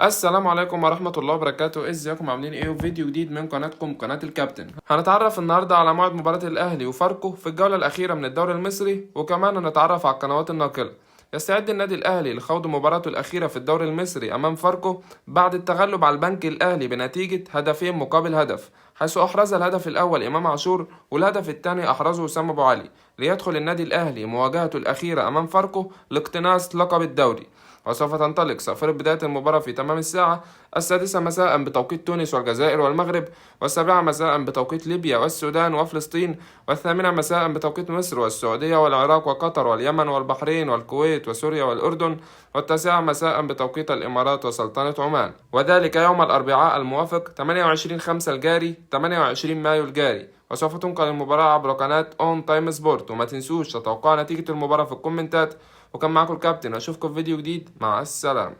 السلام عليكم ورحمة الله وبركاته. ازيكم عاملين ايه؟ وفيديو جديد من قناتكم قناة الكابتن. هنتعرف النهاردة على موعد مباراة الاهلي وفاركو في الجولة الاخيرة من الدوري المصري، وكمان هنتعرف على القنوات الناقلة. يستعد النادي الاهلي لخوض مباراته الاخيرة في الدوري المصري امام فاركو بعد التغلب على البنك الاهلي بنتيجة هدفين مقابل هدف، حيث احرز الهدف الاول امام عاشور والهدف الثاني احرزه وسام ابو علي، ليدخل النادي الاهلي مواجهته الاخيرة امام فاركو لاقتناص لقب الدوري. وسوف تنطلق صافرة بداية المباراة في تمام الساعة 6 مساء بتوقيت تونس والجزائر والمغرب، و7 مساء بتوقيت ليبيا والسودان وفلسطين، و8 مساء بتوقيت مصر والسعودية والعراق وقطر واليمن والبحرين والكويت وسوريا والأردن، و9 مساء بتوقيت الإمارات وسلطنة عمان، وذلك يوم الأربعاء الموافق 28/5 الجاري 28 مايو الجاري. وسوف تنقل المباراة عبر قناة ON Time Sport. وما تنسوش تتوقعوا نتيجة المباراة في الكومنتات. وكان معاكم الكابتن، اشوفكم في فيديو جديد، مع السلامة.